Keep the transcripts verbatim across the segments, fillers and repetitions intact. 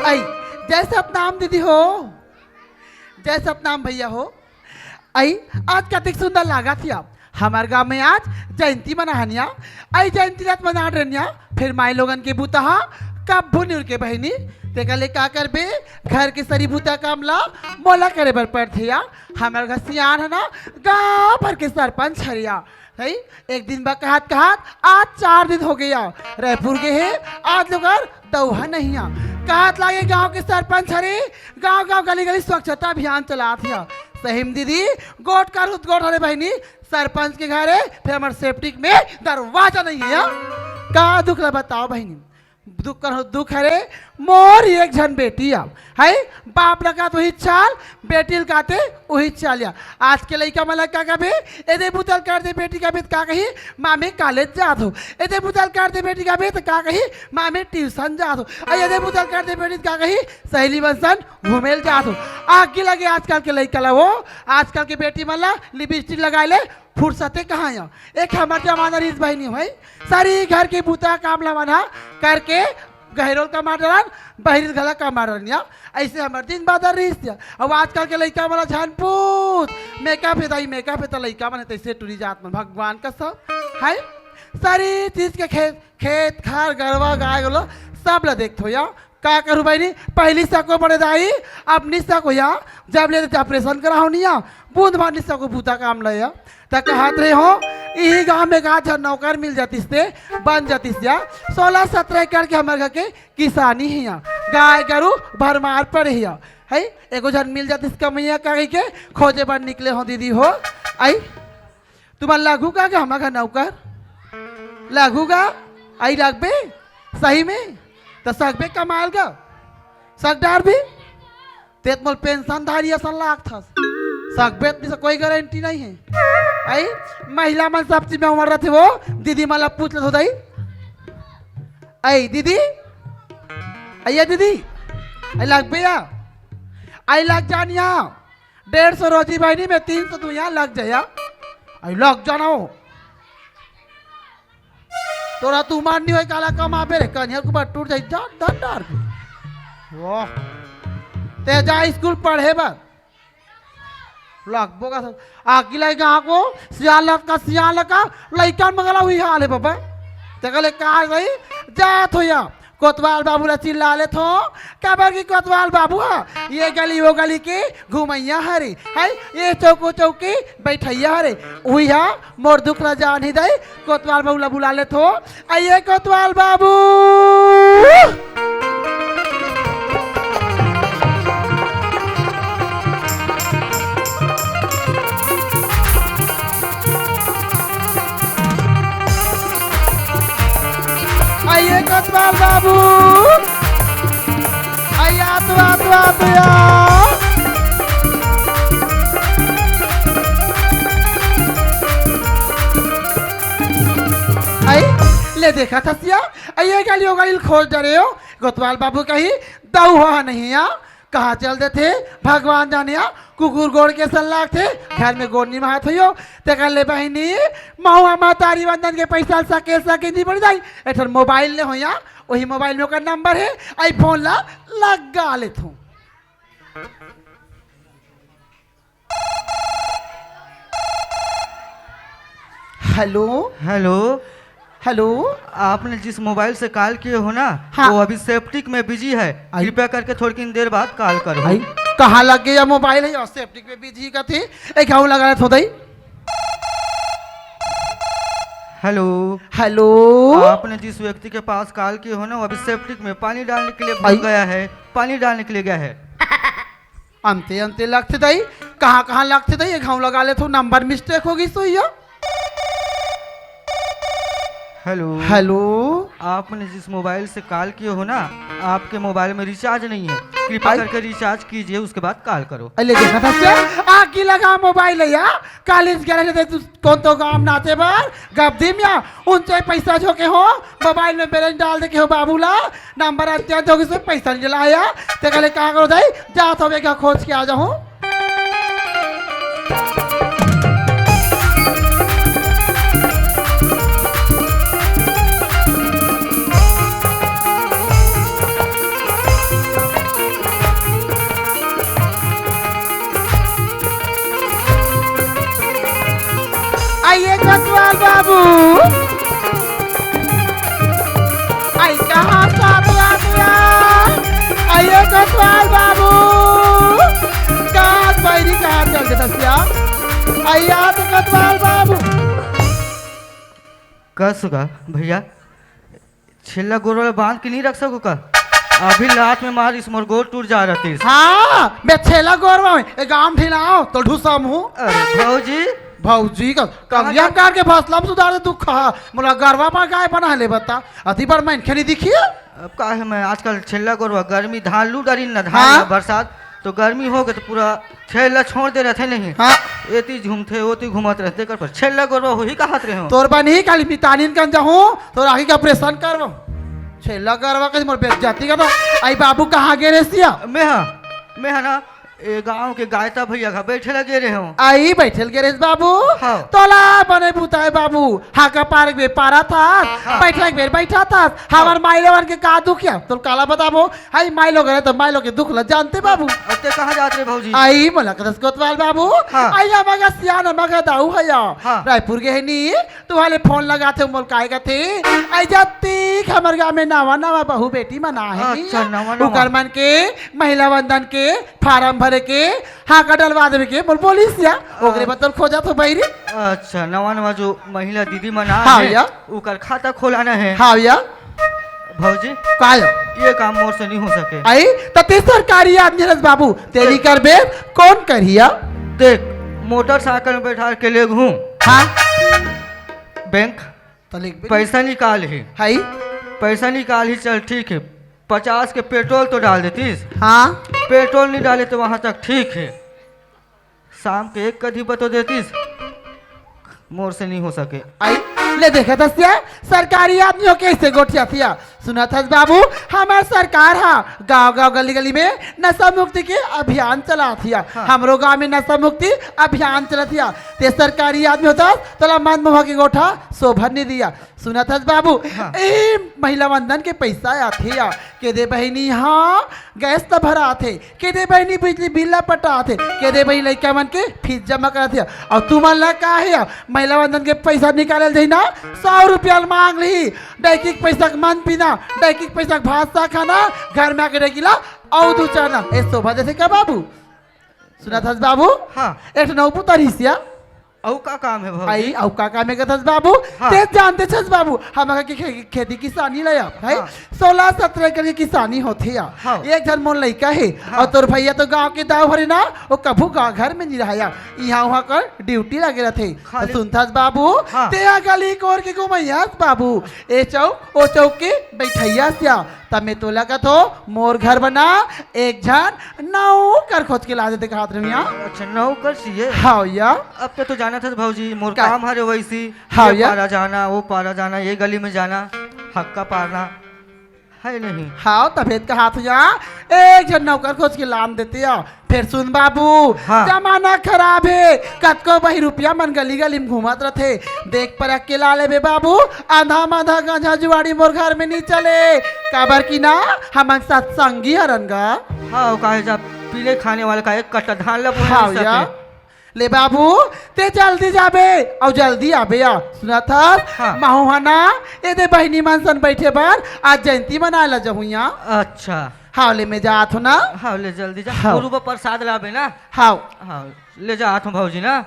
आई, जय सतनाम दीदी हो, जय सतनाम भैया हो। आई, आज कतिक सुंदर लागत हिया। हमर गांव में आज जयंती मनाहन या। आई, जयंती रात मना रहन या, फिर माई लोगन के बूता हा कब्बो नइ रुके बहिनी। तेकर ले का करबे, घर के सरी बूता काम ला मोला करे बर पड़थे या। हमर घर सियान ह ना, गांव भर के सरपंच हरे या। हई, एक दिन बा कहत कहत आज चार दिन हो गया। रायपुर गे हे, आज लोगन दउहा नहीं आ। कहत लागे गांव के सरपंच हरे, गांव गांव गली गली स्वच्छता अभियान चलात हे। सही में दीदी, गोठ कर उत गोठ हरे बहिनी, सरपंच के घर हे, फिर हमर सेप्टिक में दरवाजा नहीं हे। का दुख ला बताओ बहिनी, दुख कर दुख हरे, मोर एक झन बेटी आ, है, बाप ल कहत उही चाल, बेटी ल कहत उही चाल या। आज के लइका मन ल का कबे, एदे बूता ल कर दे बेटी कबे त का कही, माँ मैं कॉलेज जात हो। एदे बूता ल कर दे बेटी कबे त का कही, माँ मैं ट्यूशन जात हो। अउ एदे बूता ल कर दे बेटी त का कही, सहेली मन सन घूमे ल जात हो। आगी लगे आजकल के लइका ला वो, आजकल के बेटी मन ला लिपस्टिक लगाए ले फुरसते कहाँ या। एक हमर जमाना रिहिस बहिनी होई, सारी घर के बूता काम ला मन हा करके गहिरो ल कमा डरन, बहिरी ल घला कमा डरन या। अइसे हमर दिन बादर रिहिस या। अउ आजकल के लइका मन ला झन पूछ, मेकअप हे दाई, मेकअप हे त लइका मन हे तइसे टूरी जात मन, भगवान कसम। है, सारी चीज के खेत, खेत खार, गरवा, गाय, गोला, सब ला देखथो या। का करू बहिनी, पहिली सको बड़े दाई, अब नि सको या। जब ले ऑपरेशन कराहो निया, बूंद भर नि सको बूता काम ले या। त कहत रहे हो, इही गांव में एक आध झन नौकर मिल जातिस ते, बन जातिस या। सोलह सत्रह एकड़ के हमर घर के किसानी हिया, गाय गरू भरमार पड़े हिया। है, एगो झन मिल जातिस कमैया का कहिके खोजे बर निकले हो दीदी हो। आई, तुमन लागहू का गा हमर घर नौकर? लागहू गा? आई लागबे? सही में? त सकबे कमाल गा? सक डारबे? ते त मोला पेंशन धारी असन लागथस। सकबे त नहीं से कोई गारंटी नहीं हे। आई, महिला मन सब चीज में उमर रथे वो, दीदी मन ला पूछ लेथो दाई। आई दीदी, अइया दीदी, आई लागबे या? आई लाग जानिया। डेढ़ सौ रोजी बहिनी में तीन सौ तू यहाँ लग जाया। आई लग जाना हो। तोरा तू मार नहीं होय काला कमाबे रे, कनिया के ऊपर टूट जाई, जा, धर डार के। वाह। ते जा स्कूल पढ़े बर। लगबो का सब। आगी लगे गाँव को, सियान लड़का, सियान लड़का, लइका मंगला हुई हाल है बाबा। ते कहले, "का गई?" जात हो या। कोतवाल बाबू ला चिल्ला लेथो, काबर कि कोतवाल बाबू हा ये गली वो गली के घुमैया हरे, है ये चौको चौकी बैठैया हरे। उही हा मोर दुख ला जान ही दई, कोतवाल बाबू ला बुला लेथो। आइए कोतवाल बाबू। आइए कोतवाल बाबू। आइए, आ तो, आ तो, आ तो यार। आई, ले देखा था सिया, आइए गाली हो गाली खोज डरे हो, कोतवाल बाबू कही, दऊ हा नहीं या, कहाँ चल देथे, भगवान जाने या, कुकुर गोड़ के सन लागथे, घर में गोड़ निमाहत होइयो, तेकर ले बहिनी, महुआ महतारी वंदन के पैसा सके सके नहीं बढ़ जाई, एठन मोबाइल ले होया, वही मोबाइल में ओकर नंबर है, आई फोन ला लगा लेथों। हेलो। हेलो। हेलो। आपने जिस मोबाइल से कॉल किए हो ना, हाँ। वो अभी सेप्टिक में बिजी है। आई। कृपया करके थोड़ी देर बाद कॉल करो। आई, कहाँ लग गया मोबाइल है और सेप्टिक में बिजी का थी? एक घाव लगा रहे थोड़ा ही। हेलो। हेलो। आपने जिस व्यक्ति के पास कॉल किए हो ना, वो अभी सेप्टिक में पानी डालने के लिए भूल आई। गया है, पानी डालने के लिए गया है। अंते अंते लगथे दई, कहाँ कहाँ लगथे दई, ये घाव लगा लेथों, नंबर मिस्टेक हो गई सोइया। हेलो। हेलो। आपने जिस मोबाइल से कॉल किए हो ना, आपके मोबाइल में रिचार्ज नहीं है, कृपया आई। करके रिचार्ज कीजिए, उसके बाद कॉल करो। अरे देखा था क्या? आग की लगा मोबाइल है यार, कॉलेज गए रहे थे, तू कौन तो काम नाचे बर, गप दिम या, उनसे पैसा झोंके हो, मोबाइल में बैलेंस डाल दे के हो बाबू ला, नंबर अत्यंत होगी, इसमें पैसा नहीं लाया। ते कहले, "का करो दाई, जा तो बेगा खोज के आ जाऊं।" अइया तो कोतवाल बाबू। कस का भैया, छेल्ला गोरवा ला बांध के नहीं रख सको का? अभी लात में मारिस, मोर गोड़ टूट जा रहतिस। हाँ, मैं छेल्ला गोरवा हूँ, ए गांव ढिलाओ तो ढुसम हूँ। अरे भौजी। भौजी का कहाँ कमिया जा- करके फसला में सुधार दे तू खा, मोला गरवा पर गाय बना ले बता, अति पर मैं खेली दिखिए। अब का है, मैं आजकल छेल्ला गोरवा गर्मी धान लू डारी ना, धान हाँ। ना बरसात तो गर्मी हो गए तो पूरा छेल्ला छोड़ दे रहते नहीं। हाँ। एती घूमते ओती घूमत रहते कर पर छेल्ला गोरवा हो ही कहत रहे हो। तोर बन ही खाली मितानिन कन जाहूँ, तोर आँखी के ऑपरेशन करवाऊँ। छेल्ला गोरवा के मोर बेइज्जती का तो। आई बाबू कहाँ गे रे सिया? मैं हा, मैं हा ना, ए गांव के गायता भैया का बैठे लगे रहे हो। आई बैठल गे रे बाबू। हाँ। तोला बने बुताए बाबू, हाका पार्क में पारा था, हाँ। बैठक में बैठा था, हमार माई लोगन के का दुख है, तोल काला बताबो, हाय माई लोग रहे तो माई लोग के दुख ल जानते बाबू। अब ते कहाँ जात रे भौजी? आई मोला कदस कोतवाल बाबू। हाँ। आई मगा सियान मगा दाऊ हया। हाँ। रायपुर गे हे नी, तुहाले फोन लगाथे मोल काय कथे। आई जत्ती हमर गांव में नवा नवा बहू बेटी मन आहे। अच्छा, नवा नवा। उकर मन के महिला वंदन के फार्म भरे के, हाँ का डलवा देवे के मोल बोलिस या। ओकरे बदल खोजत हो बहिरी। अच्छा, नवा नवा जो महिला दीदी मन आ हाँ हे, या। उकर खाता खोलाना है। हाँ या। भौजी, काय? ये काम मोर से नहीं हो सके। आई, त ते सरकारी आदमी हरस बाबू, तेरी करबे, कौन करिया? देख, मोटरसाइकिल में बैठा के ले घूम। हाँ। बैंक। त लिख भी। पैसा निकाल ही। हाई। पैसा निकाल ही, चल ठीक है। पचास के पेट्रोल तो डाल देतीस। हाँ। पेट्रोल नहीं डाले तो वहां तक ठीक है। शाम के एक कदी बतो देतीस, मोर से नहीं हो सके। आई, ले देखत हस या, सरकारी आदमी हो कैसे गोठियात या। सुनत हस बाबू, हमार सरकार हा गांव गांव गली गली में नशा मुक्ति के अभियान चलात हिया। हाँ। हमरो गांव में नशा मुक्ति अभियान चलत हिया। ते सरकारी आदमी होतस, तोला मन मोहा के गोठा शोभन नहीं दिया। सुनत हस बाबू, हाँ। ए महिला वंदन के पैसा आथे या, के दे बहिनी, हाँ, गैस त भरा आथे, के दे बहिनी बिजली बिल ला पटा आथे, के दे बहिनी लइका मन के फीस जमा करत हे। अउ तुमन ला का हे, महिला वंदन के पैसा निकाले ल जही ना, सौ रुपया ल मांग लिही, डैकी के पैसा के मन पीना, डैकी के पैसा के भात साग खाना, घर में आके डैकी ला अउ दू चार ना, ए शोभा जैसे का बाबू? सुनत हस बाबू? हाँ। एक ठन अउ पुता रिहिस या। अउ का काम है भौजी? आई, अउ का काम है कथस बाबू? हाँ। तें जानते छस बाबू, हमर के खे-, खेती किसानी ला या, है? हाँ। सोलह सत्रह एकड़ के किसानी होथे या। हाँ। एक झन मोर लइका हे, हाँ। अउ तोर भैया तो गांव के दाऊ हरे ना, वो कभू गांव घर में नहीं रहय या। इहां उहां कर ड्यूटी लगे रथे। खाली त सुनथस बाबू, हाँ। तें हा गली कोर के घुमइयास बाबू। ए चौक, ओ चौक के बइठइयास या। त मैं तोला कथों, मोर घर बना, एक झन नौकर खोज के ला देते कहत रहिया। अच्छा, नौकर चाहिए? हाँ या। अब तो, तो जानत हस भौजी, मोर का? काम हरे वैसी, हाँ ये या। पारा जाना, वो पारा जाना, ये गली में जाना, हक्का पारना, है नहीं? हाँ, तभे त कहत हंव या, एक झन नौकर खोज के लान देते या। फेर सुन बाबू, हाँ। जमाना खराब हे, कतको बहिरुपिया मन गली गली में घूमत रथे, देख परख के ला लेबे बाबू, आंधा मांधा गांजा जुआड़ी मोर घर में नहीं चले, काबर कि ना हमन सत्संगी हरन गा। हाँ, वो काहे जा पीले खाने वाले का एक कट्टा धान ला बोए हाँ नहीं या। सके। ले बाबू, तें जल्दी जाबे अउ जल्दी आबे या। सुनत हस? हाँ। महूं हा ना, एदे बहिनी मन सन बइठे बर आज जयंती मनाए ला जहूं या। अच्छा। हाँ, ले मैं जात हंव ना। हाँ, ले जल्दी जा। हाँ। गुरु बर प्रसाद लाबे ना। हाँ। हाँ, ले जात हंव भौजी ना।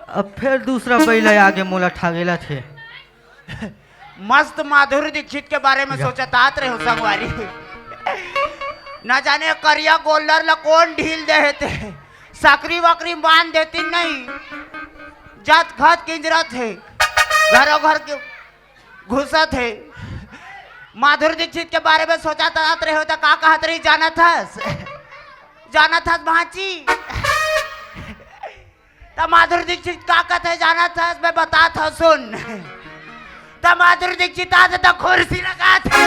अब फेर दूसरा बइला आगे मोला ठागेला थे। मस्त माधुरी दीक्षित के बारे में या। सोचत आत रहे हो संगवारी। न जाने करिया गोल्लर ला कोन ढील दे हे ते। सकरी वकरी बांध देती नहीं। जात घात किंजरत हे। घरों घर के घुसत हे। माधुरी दीक्षित के बारे में सोचत रहे हो त का कहत रही, जानत हस? जानत हस भांची? त माधुरी दीक्षित का कहत हे जानत हस? मैं बतात हंव, सुन। त माधुरी दीक्षित आथे त खुरसी लगाथे।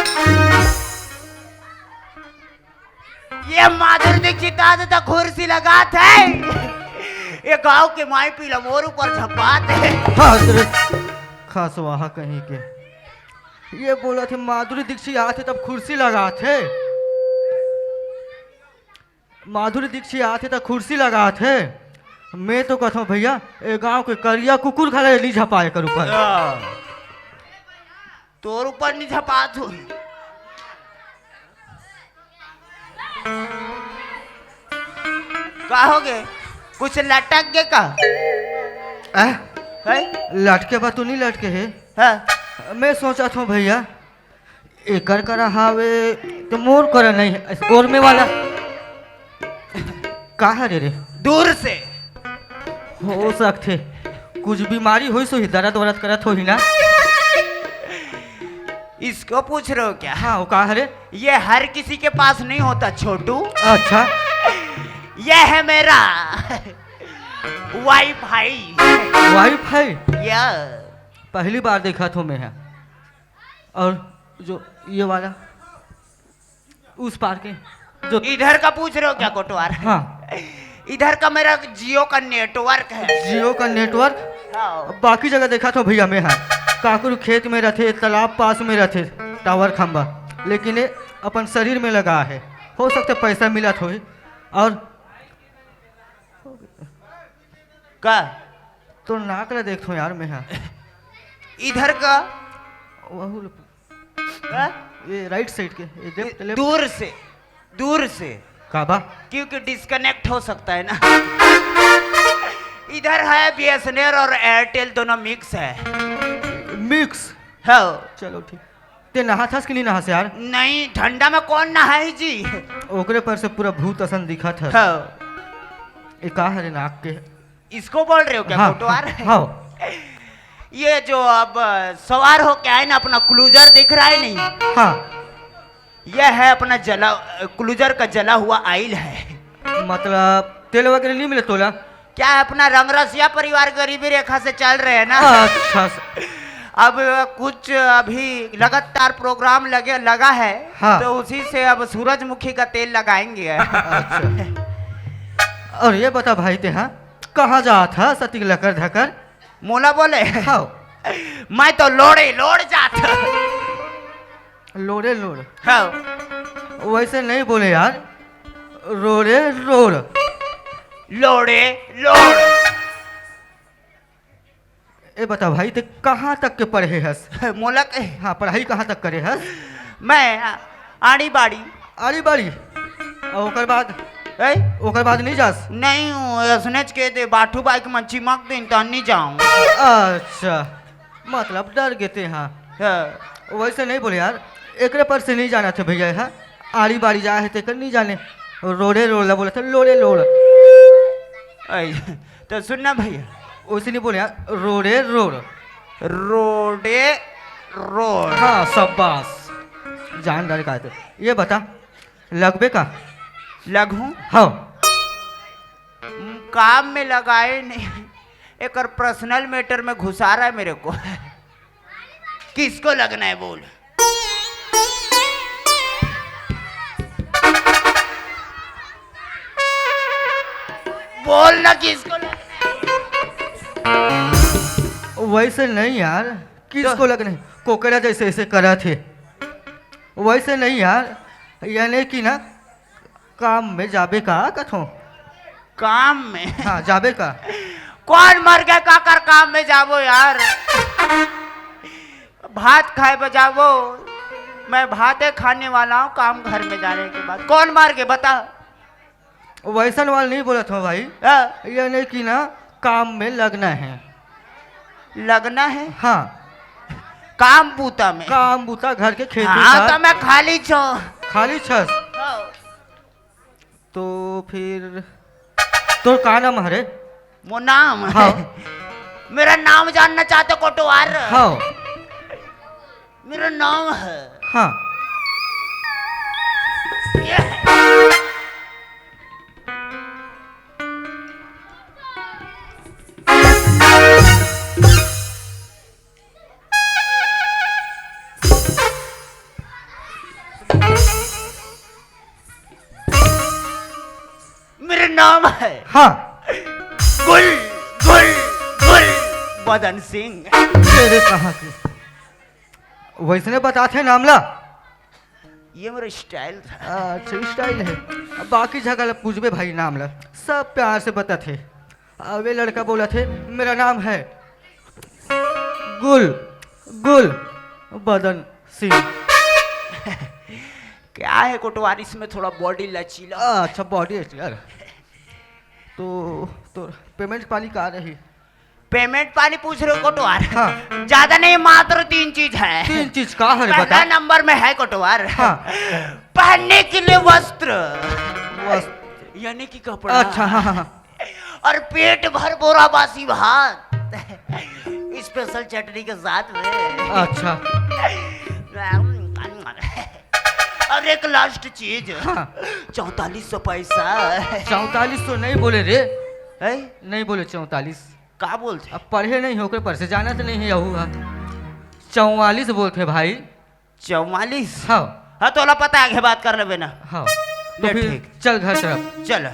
ये माधुरी दीक्षित आथे त खुरसी लगाथे। ये गांव के माई पीला मोर ऊपर झपाथे। हस रे खसवाहा कहीं के। ये बोलथे माधुरी दीक्षित आथे तब खुरसी लगाथे। माधुरी दीक्षित आथे त खुरसी लगाथे। मैं तो कथंव भइया, ए गांव के करिया कुकुर घला नइ झपाय एकर ऊपर। हाँ। तोर ऊपर नइ झपात होही। का होगे? कुछ लटक गे का? आ? हैं? लटके बा तो नइ लटके हे। हाँ। मैं सोचत हंव भइया, एकर करा हावे त मोर करा नइ हे, ओरमे वाला। का हरे रे? दूर से। हो सकथे कुछ बीमारी होइस होही, दरद वरद करत होही ना। इसको पूछ रहे हो क्या? हाँ, वो का हरे? ये हर किसी के पास नहीं होता छोटू। अच्छा। ये है मेरा वाईफाई। वाईफाई? या। पहली बार देखत हंव मैं ह। और जो ये वाला उस पार के जो इधर का पूछ रहे हो क्या कोटवार? हाँ। इधर का मेरा जियो का नेटवर्क है। जियो का नेटवर्क? हाँ। बाकी जगह देखत हंव भइया मैं ह, काकरो खेत में रथे, तालाब पास में रथे टावर खंभा, लेकिन ये अपन शरीर में लगा है। हो सकथे पैसा मिलत होही। और का? तोर नाक ला देखत हंव यार मैं ह। इधर का? वहू ल-, हाँ? ये राइट साइड के, ये लेफ्ट, लेफ्ट। दूर से, दूर से। का बा? क्योंकि डिस्कनेक्ट हो सकता है ना। इधर है बीएसएनएल और एयरटेल, दोनों मिक्स है। मिक्स? हाँ। चलो ठीक। ते नहात हस कि नहीं नहास यार? नहीं, ठंडा में कौन नहाई जी? ओकरे पर से पूरा भूत असन दिखत हस। हाँ। ये का हरे नाक के? इसको बोल रहे हो क्या, हाँ, कोटवार? हाँ, हाँ। ये जो अब सवार होके आए ना, अपना क्लूजर दिख रहा है नहीं? हाँ। यह है अपना जला, क्लूजर का जला हुआ आइल है। मतलब तेल वगैरह नहीं मिले तोला? क्या है, अपना रंगरसिया परिवार गरीबी रेखा से चल रहे हैं ना। अच्छा। अब कुछ अभी लगातार प्रोग्राम लगे, लगा है, हाँ। तो उसी से अब सूरजमुखी का तेल लगाएंगे। अच्छा। और ये बता भाई ते, हाँ, कहाँ जात हस अतिक लकर धकर? मोला बोले? हाँ। मैं तो लोड़े लोड़ जात हंव। लोड़े लोड़? हाँ। वैसे नहीं बोले यार, रोड़े रोड़। लोड़े लोड़। ए बता भाई, ते कहाँ तक के पढ़े हस? मोला कहे? हाँ, पढ़ाई कहाँ तक करे हस? मैं आ-, आड़ी बाड़ी। आड़ी बाड़ी? और ओकर बाद? ए? ओकर बाद नहीं जास? नहीं, वो असनेच के दे बाठू बाइक में चिमक दिन त नहीं जाऊँ। अच्छा, मतलब डर गे ते, हाँ। हाँ। वैसे नहीं बोले यार, एकरे पर से नहीं जाना थे भैया, हाँ। आड़ी बाड़ी जा है तेकर नहीं जाने, रोड़े रोड़ ला बोला था, लोड़े लोड़। आई, तो सुन ना भैया। वैसे नहीं बोले यार, रोड़े रोड़। रोड़े रोड़। हाँ, शाबाश। जान डाले का है तो। ये बता, लगबे का? लगहूँ? हाँ। काम में लगाए नहीं, एकर पर्सनल मैटर में घुसा रहा है मेरे को। किसको लगना है बोल? बोल ना, किसको लगना है? वैसे नहीं यार, किसको तो लगना है? कोकरा जैसे ऐसे करा थे, वैसे नहीं यार, यानी कि ना, काम में जाबे का कथों? काम में? हाँ, जाबे का। कौन मर गया काकर काम में जाबो यार? भात खाए बर जाबो। मैं भाते खाने वाला हूँ, काम घर में जाने के बाद। कौन मर गए बता? वैसन वाला नहीं बोलत हूँ भाई। हाँ। ये नहीं कि ना, काम में लगना है। लगना है? हाँ। काम बूता में? काम बूता, घर के खेती हाँ, बाड़ी। तो मैं खाली छो। खाली छस? हाँ। तो फिर तोर का नाम हरे? मो नाम? हाँ। मेरा नाम जानना चाहते कोटवार? हाँ। मेरा नाम है हाँ। मेरा नाम है, हाँ। गुल, गुल, गुल बदन सिंह। तेरे कहाँ के? वैसने बताथे नाम ला। ये मेरा स्टाइल था। अच्छा, स्टाइल है। अब बाकी जगह ला पूछबे भाई नाम ला, सब प्यार से बताथे। अब ये लड़का बोलथे, मेरा नाम है गुल, गुल बदन सिंह। क्या है कोटवार, इसमें थोड़ा बॉडी लचीला। अच्छा, बॉडी लचीला। तो, तो पेमेंट पानी का रही? पेमेंट पानी पूछ रहे हो कोटवार? हाँ। ज्यादा नहीं, मात्र तीन चीज है। तीन चीज का है, पहला बता। नंबर में है कोटवार। हाँ। पहनने के लिए वस्त्र। वस्त्र। यानी कि कपड़ा। अच्छा, हाँ, हाँ, हाँ। और पेट भर बोरा बासी भात। स्पेशल चटनी के साथ में। अच्छा। और एक लास्ट चीज, हाँ। चौतालीस सौ पैसा। चौतालीस सौ नहीं बोले रे। है? नहीं बोले चौतालीस। का बोलथे? अब पढ़े नहीं हो, ओकरे पर से जानत नहीं है, यहू हा। चौवालीस बोलथे भाई। चौवालीस? हाँ। हाँ, तोला पता, आगे बात कर लेबे ना। हाँ। तो ले, फिर ठीक। चल घर तरफ। चल।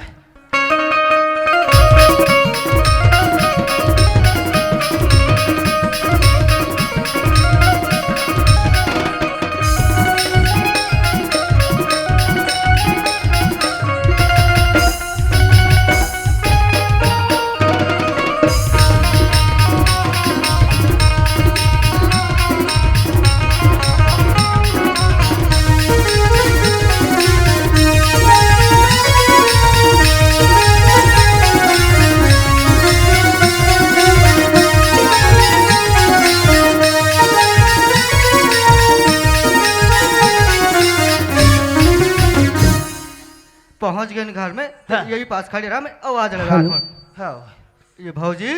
पहुंच गए घर में, तो हाँ। यही पास खड़े रहा, मैं आवाज लगा हेलो। हूँ। हाँ। ये भौजी।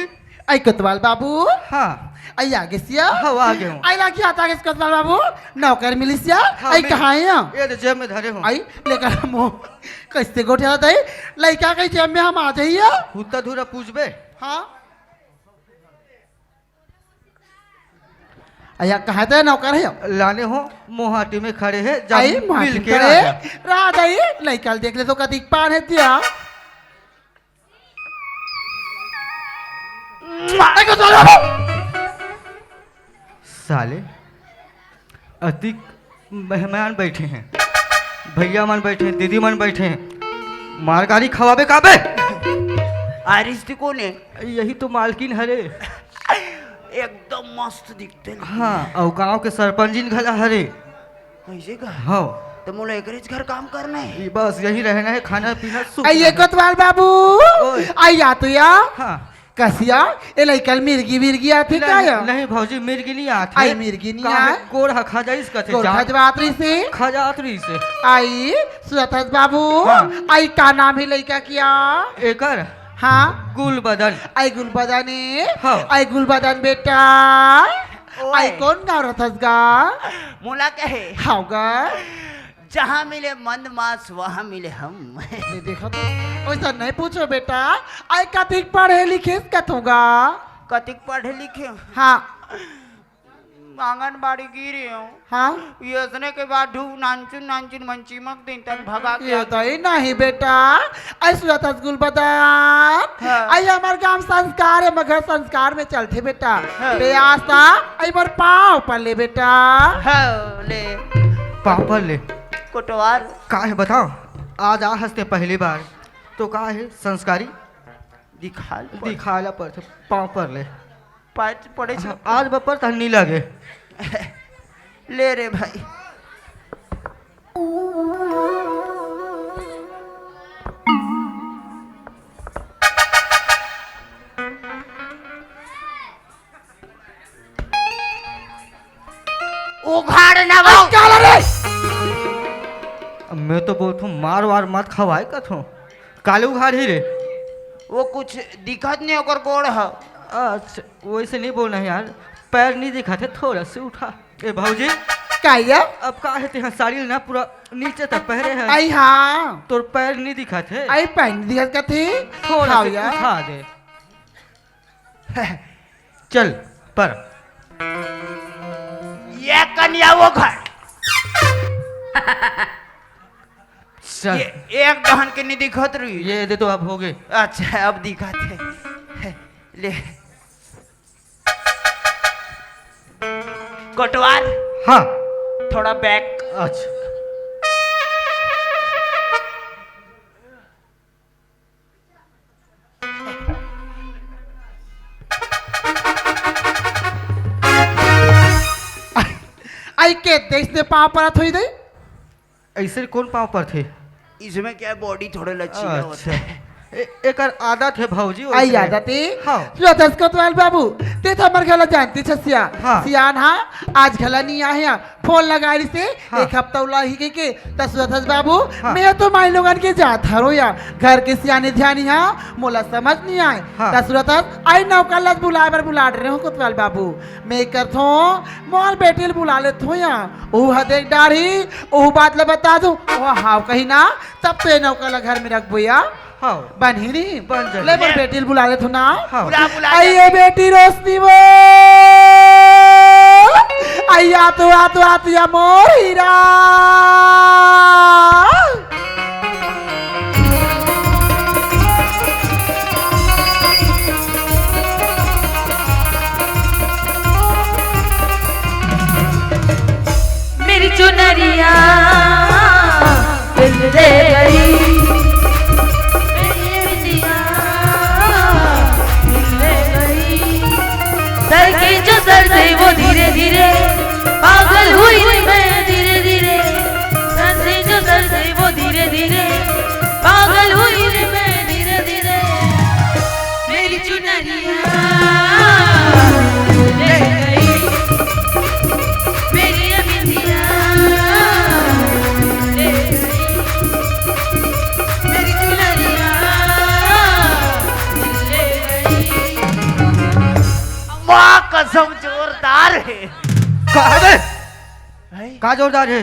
आई कोतवाल बाबू। हाँ। आई आगे सिया। हाँ, आ गए हूँ। आई लागी आता आगे कोतवाल बाबू। नौकर मिली सिया। हाँ, आई मैं कहाँ है? ये तो जेब में धरे हूँ। आई लेकर हम कैसे गोठिया दे? लइका के जेब में हम आ जाइए। हुत्ता धूरा पूछबे। हाँ। अया कहाँ ते नौकर है? लाने हो, मोहाटी में खड़े हैं, जा आई मिल माटी के करे। राजा। राजा, ये लइका देख ले तो कदी पान है दिया। देखो तो। साले, अतिक मेहमान बैठे हैं, भैया मन बैठे हैं, दीदी मन बैठे हैं, मार गारी खवाबे काबे? आरिस ती कोन है? यही तो मालकिन हरे। एकदम मस्त दिखते हैं। हाँ, अउ गांव के सरपंचिन घला हरे। ऐसे का? हाँ। तो मोला एकरेच घर काम करना है। ये बस यही रहना है, खाना पीना सुख आइए रहना। कोतवाल बाबू। ओए। आई आ तो या। हाँ। कसिया, ए लइका ल मिर्गी विर्गी आथे नहीं, का या? नहीं भौजी, मिर्गी नहीं आथे। आई मिर्गी नहीं का है, आय? गोड़ ह खा जाइस कथे गोड़ जान। खजवात रहिसे। खजात रहिसे। आई, सुरत हस बाबू। हाँ। आई का नाम है लइका किया? एकर? हाँ। गुलबदन। आई गुलबदन ए? हाँ। आई गुलबदन बेटा। ओए। आई कौन गाँव रथस गा? मोला कहे। हाव गा। जहाँ मिले मंद मास, वहाँ मिले हम। ये देखो तो, वैसा नहीं पूछो बेटा। आई कतिक पढ़े लिखे कथोगा? कतिक पढ़े लिखे? हाँ। आंगनबाड़ी गिरे हूँ। हाँ। ये असने के बाद ढू नानचुन नानचुन मन चिमक दिन तन भगा के ये आ तो ही नहीं बेटा। आई सुरत हस गुलबदन। हाँ। आई हमार गांव संस्कार है, मगर संस्कार में चलथे बेटा। हाँ। ते आस्था, आई मोर पाँव पर ले बेटा। हाँ, ले। पाँव पर ले। कोटवार। का है बताओ? आज आ हस्ते पहली बार। तो का है संस्कारी? दिखा ल पड़। दिखा ल पड़थे, पाँव पर ले। पाँच पड़े छे। हाँ, आज बपर तहन नी लगे। ले रे भाई। उघाड़ ना वो। काला रे। अब मैं तो बोलथूं, मार वार मत खवाए कथों। काले उघाड़ ही रे। वो कुछ दिखत नहीं, ओकर गोड़ ह। अच्छा, वैसे नहीं बोलना है यार, पैर नहीं दिखाते, थोड़ा से उठा। ए भौजी, का या? अब का हे, तेहा साड़ी ल ना पूरा नीचे तक पहरे हे। आई हाँ। तोर पैर नहीं दिखत हे। आई पैर नहीं दिखत कथे। थोड़ा हाँ से या। उठा दे। चल, पर। ये कनिया वो घर। चल। ये एक डहन के नहीं दिखत रही। ये दे तो, अब हो गए। अच्छा, अब दिखत हे। ले। कोटवाल। हाँ। थोड़ा back। अच्छा। आई के देख से पाँव परत होई दे। ऐसे कौन पाँव परथे? इसमें क्या है, body थोड़े लचीला होता है। अच्छा। ए-, एकर आदत है भौजी, आई वैसे। आदत है? हाँ। सुनत हस कोतवाल बाबू, ते तो हमर घला जानती छसिया। हाँ। सियान हाँ, आज घला नहीं आहे हाँ। फोन लगा रही से, हाँ। एक हफ्ता उला ही के, के, त सुनत हस बाबू, हाँ। मैं तो माई लोगन के जात हरो या, घर के सियाने ध्यानी हाँ, मोला समझ नहीं आए। हाँ। त सुनत हस, आई नौकर ला बुलाए बर बुला रहे हो कोतवाल बाबू। मैं करथो, मोर बेटी ल बुला लेथो या, ओहू ह देख डारही, ओहू बात ल बता दू, ओह हाव कही ना, तब तो ये नौकर ला घर में रखबो या। हाँ। बनही नी? बन जाही। ले मोर बेटी ल बुला लेथो ना। हाँ। बुला, बुला, आई ये बेटी रोशनी वो। आई आ तो, आ तो, आ तो या मोर हीरा। मेरी चुनरिया पिंजरे गई, मेरी बिंदिया पिंजरे गई। सर के जो सर से वो धीरे धीरे पागल हुई रे मैं, धीरे धीरे। सर से जो सर से वो धीरे धीरे पागल हुई रे मैं, धीरे धीरे। मेरी चुनरिया ले गई, मेरी ये बिंदिया ले गई, मेरी चुनरिया ले गई। माँ कसम, जोरदार है। का रे? हैं? का जोरदार है?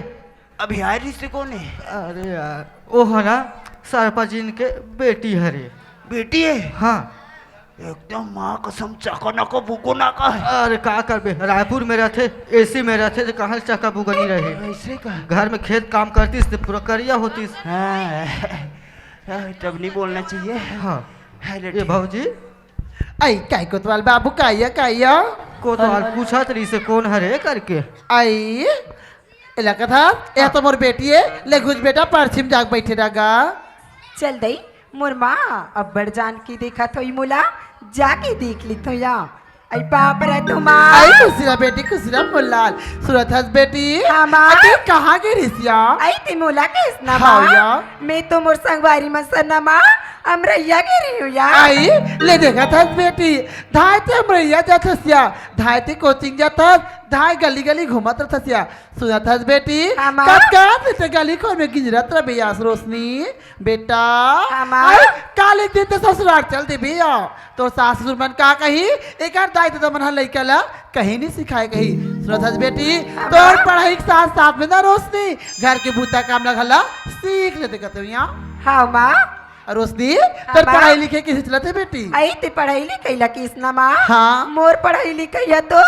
अभी आए रिश्ते कौन है? अरे यार, वो है ना, सरपंचिन के बेटी हरे। बेटी है? हाँ। एकदम माँ कसम, चकानाका बुगोनाका है। अरे का करबे, रायपुर में रहथे, एसी में रहथे, तो कहाँ से चका बुगनी रहे? ऐसे का? घर में खेत काम करतीस तो पूरा करिया होतीस। हाँ, हाँ, तब नहीं बोलना चाहिए। हाँ। है ये लड़की। भौजी। आई, काई कोतवाल बाबू, काया, काया? कोतवाल पूछत रही से कौन हरे करके। आई, एला कथा, ए हाँ। तो मोर बेटी है, ले घुस बेटा, परछी म जाके बैठे रह गा। चल दई, मोर माँ अब्बड़ जान के देखत होई मोला, जाके देख लेथो या। आई पाँव परत हों माँ। आई खुशी रह बेटी, खुशी रह मोर लाल। सुनत हस बेटी? हाँ माँ। अरे कहाँ गे रिहिस या? आई ते मोला कहिस ना हाँ माँ। या। मैं तो मोर संगवारी मन संग ना माँ, अमरैया गे रहिस या। आई, ले देखत हस बेटी, धाय ते अमरैया जात हस या, धाय ते कोचिंग जात हस, धाय गली गली घूमत रहत हस या। सुनत हस बेटी? हाँ, माँ। कब, कब ते गली खोर में गिंजरत रहिबे या रोशनी? बेटा, हाँ, माँ। अरे, काल एक दिन ते ससुराल चल देबे या। तोर सास ससुर मन का कही, एकर दाई ददा मन ह लइका ला कहीं नहीं सिखाए कही। सुनत हस बेटी, हाँ, तोर माँ। पढ़ाई के साथ साथ में ना रोशनी, घर के बूता काम ला घला सीख लेते कहते हुई। हाँ, माँ। रोशनी, हाँ, तोर माँ। पढ़ाई लिखाई कइसे चलत हे बेटी? आई ते पढ़ाई लिखाई ला कहिस ना माँ। हाँ। मोर पढ़ाई लिखाई ह तो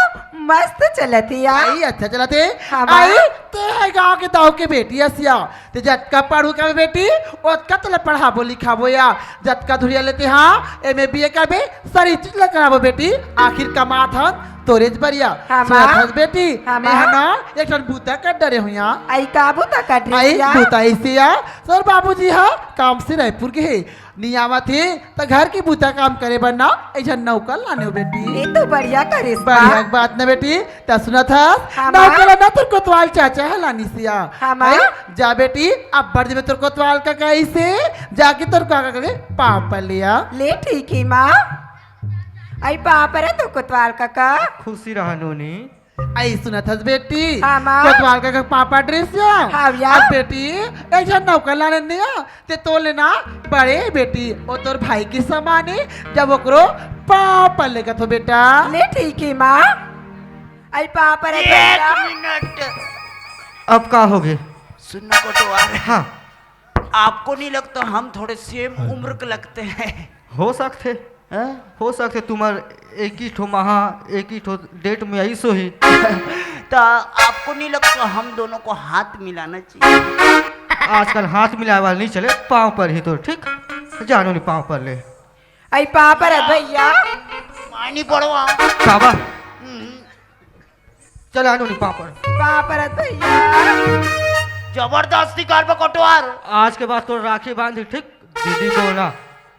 मस्त चलत हे यार। आई अच्छा चलत हे। हाँ, माँ। आई ते हे गाँव के दाऊ के बेटी अस या। ते जतका पढ़ू करबे बेटी, ओतका तोला पढ़ाबो लिखाबो या। जतका धुरिया लेते हाँ, एम ए बी ए करबे, सारी चीज ला कराबो बेटी। आखिर कमात हन तोरेच बर या। हाँ, माँ। सुनत हस बेटी, हाँ, मैं माँ। ह ना एक ठन बूता कर डरे हुई या। आई का बूता कर रही आई या? बूता ऐसे या, तोर बाबूजी ह काम से रायपुर गे हे, नी आवत हे, त घर के बूता काम करे बर ना, एक झन नौकर लाने हो बेटी। ये तो बढ़िया करिस बा। बढ़िया के बात ना बेटी, त सुनत हस, हाँ, माँ। नौकर ला ना तोर कोतवाल चाचा ह लानिस या। हाँ, माँ। हैं? जा बेटी, अब्बड़ जबे तोर कोतवाल काका अइसे, जाके तोर काका के पाँव पर ले आ। ले ठीक हे, माँ। आई पाँव परत हों कोतवाल काका। खुशी रहा नोनी। आई सुनत हस बेटी? हाँ, माँ। कोतवाल काका पाँव परत रिहिस या। हाँ, या। अब बेटी, एक झन नौकर लाने नहीं आ, ते तोर ले ना बड़े बेटी, ओ तोर भाई के समान हे, जब ओकरो पाँव पर लेगत हो बेटा। ले ठीक हे, माँ। आई पाँव परत हों एक बेटा। मिनट। अब का होगे? सुनो कोटवार। हाँ। आपको नहीं लगता हम थोड़े सेम उम्र के लगते हैं? हो सकथे। हाँ? हो सकथे तुम्हार एक ही ठो महा, एक ही ठो डेट में आइस होही। तो आपको नहीं लगता हम दोनों को हाथ मिलाना चाहिए? आजकल हाथ मिलाए वाला नहीं चले, पाँव पर ही तो ठीक। जानो नहीं पाँव पर ले। आई पाँव पर है भैया। मानी पड़वा। बाबा। हम्म। चल आनो नहीं पाँव पर। पाँव पर है भैया। जबरदस्ती कर बे कोटवार। आज के बाद तो राखी बांध ठीक। दीदी को ना।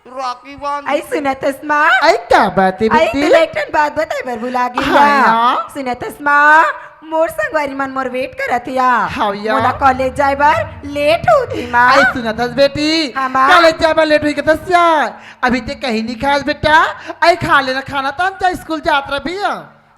राखी बांध। आई सुनत हस माँ। आई का बात है आई बेटी? तो लेटन बात बताए बर भुला गई हाँ या। सुनत हस माँ, मोर संगवारी मन मोर वेट करत या। हाँ या। मोला कॉलेज जाए बर लेट होती माँ। आई सुनत हस बेटी? हाँ माँ। कॉलेज जाए बर लेट हुई के दस या। अभी ते कहीं नहीं खास बेटा। आई खा लेना खाना तब जा स्कूल जात रही।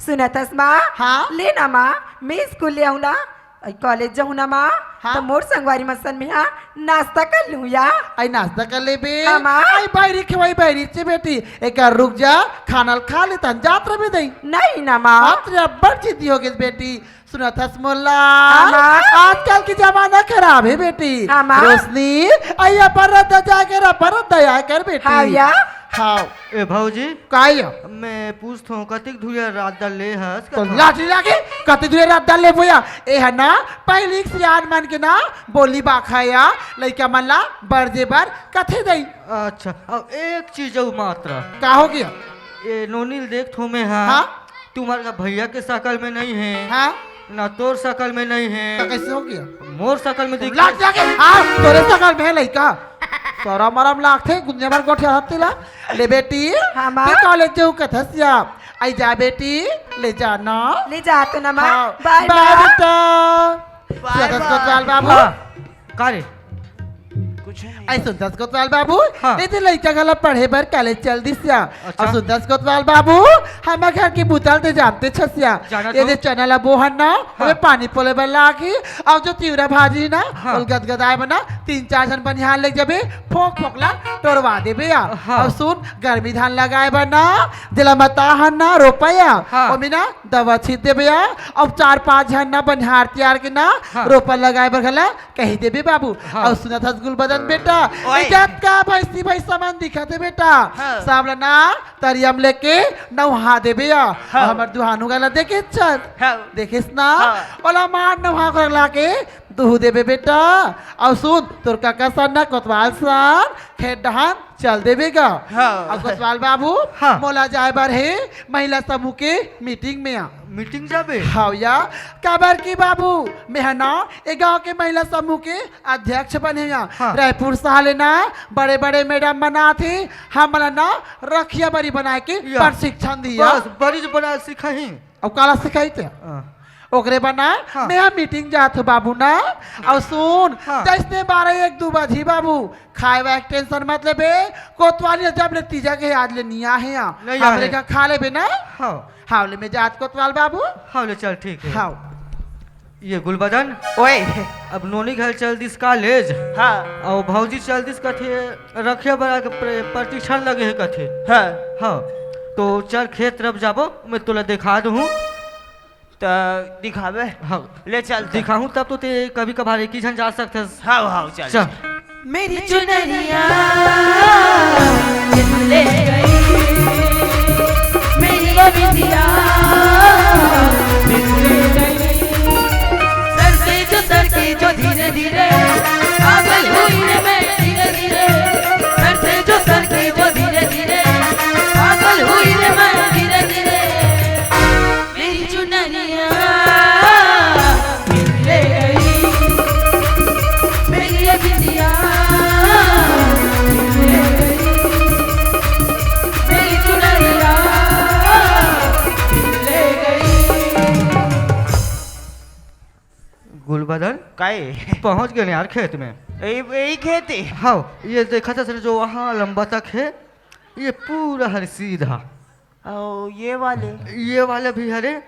सुनत हस माँ? हाँ? ले ना माँ, मैं स्कूल ले आऊँ ना, अई कॉलेज जाऊँ ना माँ, हाँ? त मोर संगवारी मन सन में हा नाश्ता कर लूँ या। आई नाश्ता कर लेबे। हाँ, माँ। आई बायरी खवाई बायरी चे बेटी, एक बार रुक जा, खाना ल खा ले तन जात रहे दई। नहीं ना माँ। बाप रे, अब्बड़ जिद्दी हो गई बेटी। सुनत हस मोला? हाँ, माँ। आजकल की जमाना खराब है बेटी। हाँ, माँ। रोशनी, आई अपन रद्दा जाके अपन रद्दा आया कर बेटी। हाँ या। हाँ। ए भौजी, काय? मैं पूछत हूँ, कतिक धुरिया रद्दा ले हस? तो कथो। लाठी लागे, कतिक धुरिया रद्दा ले बोया? ए है ना, पहली सियान मन के ना, बोली बाखा या, लइका मन ला बरजे बर कथे दई। अच्छा, अब एक चीज अउ मात्र। का हो गया? ए नोनी ल देखत हूँ मैं, हाँ? हाँ? तुम्हार का भैया के शकल में नहीं है। हाँ? ना तोर शकल में नहीं है। तो कैसे हो गया? मोर शकल में दिख लाग जाके, हाँ, तोरे शकल में है लइका। सरम मरम लागथे, गुंजा मार गोठिया हत्ती ला। ले बेटी, हाँ, माँ। ते कॉलेज जाऊ कथस या। आई जा बेटी, ले जा ना। ले जा तो ना, माँ। हाँ, बाय, बाय माँ। बेटा। बाय, सुनत हस बाय। कोतवाल बाबू। हाँ, का रे? कुछ नहीं। आई सुनत हस कोतवाल बाबू, हाँ। ए ते लइका घला पढ़े बर कॉलेज चल दिस या। अच्छा। अब सुनत हस कोतवाल बाबू, हमर घर के बुता ल ते जानत हस या। जानत हूँ। ए दे चना ला बोहन ना, हाँ। ओमे पानी पोले बर लागी, अउ जो तिवरा भाजी ना, हाँ। ओल गदगदाए बर ना, तीन चार झन बनिहार लेग जबे, फोक फोक ला टोरवा देबे या। हाँ। अउ सुन, गर्मी धान लगाए बर ना, जेला मता हन ना रोपा या, हाँ। ओमे ना दवा छीट देबे या, अउ चार पांच झन ना बनिहार तियार के ना, हाँ। रोपा लगाए बर घला कही देबे बाबू। हाँ। अउ सुनत हस गुलबदन बेटा, ओए। ए जतका भैंसी भैंसा मन दिखत हे बेटा, हाँ। सब ला ना तरिया म लेके नउहा देबे या। हाँ। अउ हमर दुहानू घला देखे चल। हाँ। देखेस ना? हाँ। ओला मार नउहा कर लाके दुहू देबे बेटा। अउ सुन, तोर कका सन ना कोतवाल सन खेत डहान चल देबे गा। हाँ। अउ कोतवाल बाबू, हाँ। मोला जाए बर हे महिला समूह के मीटिंग में आ। मीटिंग जाबे? हव या, काबर कि बाबू, मैं ह ना ए गांव के महिला समूह के अध्यक्ष बने या। हाँ। रायपुर शहर ले ना बड़े-बड़े मैडम मन आथे, हमन ला ना रखिया बरी बनाए के या। प्रशिक्षण दिया। बस, बरी जो बनाए सिखाही। अउ काला सिखाही ते? हाँ। ओकरे बर ना, हाँ। मैं ह मीटिंग जात हूँ बाबू ना। अउ सुन, हाँ। जैसने बारह एक दू बजी बाबू, खाए वाए के टेंशन मत लेबे। कोतवाली जब ले तीजा के आज ले निया हे या। नहीं हमरे आए। घर खा लेबे ना। हाँ। हाव ले मैं जात कोतवाल बाबू। हाव ले चल, ठीक है। हाव। ये गुलबदन। ओए। अब नोनी घर चल दिस कॉलेज। हाँ। अउ भौजी चल दिस कथे रखिया बना के प्र-, प्रशिक्षण लगे हे कथे। हाँ। हाँ। तो चल खेत तरफ जाबो, मैं तोला दिखा दूँ। त दिखाबे? हाँ। ले चल त। दिखाहूँ तब तो ते कभी कभार एक ही झन जा सकथस। हाँ, हाँ, चल। चल। मेरी चुनरिया ले गई, मेरी वो बिंदिया ले गई। सर से जो, सर के जो धीरे धीरे, पागल हुई रे मैं धीरे धीरे। सर से जो, सर के जो धीरे धीरे, पागल हुई रे मैं धीरे धीरे। मेरी चुनरिया ले गई, मेरी ये बिंदिया ले गई, मेरी चुनरिया ले गई। गुलबदन, काहे? पहुंच गए यार खेत में। यही, यही खेत है? हाँ, ये देखा था सर, जो वहाँ लंबा तक है, ये पूरा हर सीधा। ओ, ये वाले? ये वाले भी हरे,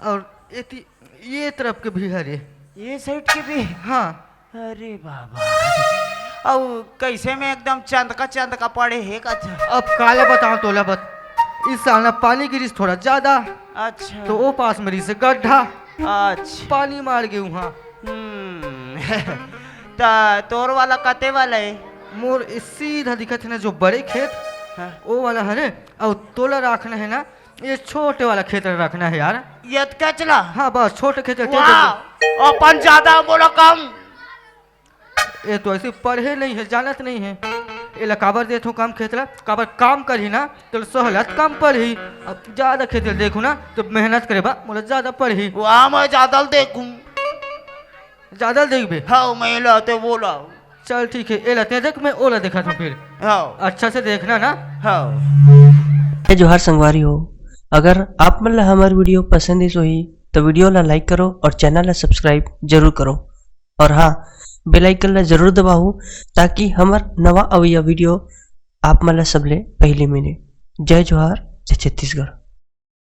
और ये ती-, ये तरफ के भी हरे। ये साइड के भी? हाँ। अरे बाबा, अउ कैसे में एकदम चंद का चंद का पड़े हे कथे। अब काला बताओ तोला बत-, इस साल ना पानी गिरिस थोड़ा ज्यादा। अच्छा। तो वो पास में रिस गड्ढा। अच्छा। पानी मार गए वहाँ। हम्म। त तोर वाला कते वाला हे? मोर ए सीधा दिखत हे ना, जो बड़े खेत, हाँ। वो वाला हरे। अउ तोला रखना हे ना, ये छोटे वाला खेत रखना हे यार। ये कचला? हाँ, बस छोटे खेत रखना हे। वाह, अपन ज्यादा, मोला कम। ये तो ऐसे पढ़े नहीं हे, जानत नहीं हे। एला काबर देथों कम खेत ला? काबर काम करही ना, तो सहूलियत कम पड़ही। अब ज्यादा खेत ला देखहूँ ना, तो मेहनत करे बा, मोला ज्यादा पड़ही। वाह, मैं ज्यादा देखूँ। ज्यादा देखबे? हाँ, मैं ला ते वो ला। चल ठीक हे, एला ते देख, मैं ओला देखत हूँ फिर। हाँ। अच्छा से देखना ना। हाँ। जय जोहार संगवारी हो, अगर आप मन ला हमर video पसंद आइस होही, तो video ला like करो और channel ला subscribe जरूर करो। और हाँ, bell icon ला जरूर दबाओ, ताकि हमर नवा अवइया video आप मन ला सबले पहली मिले। जय जोहार, जय छत्तीसगढ़।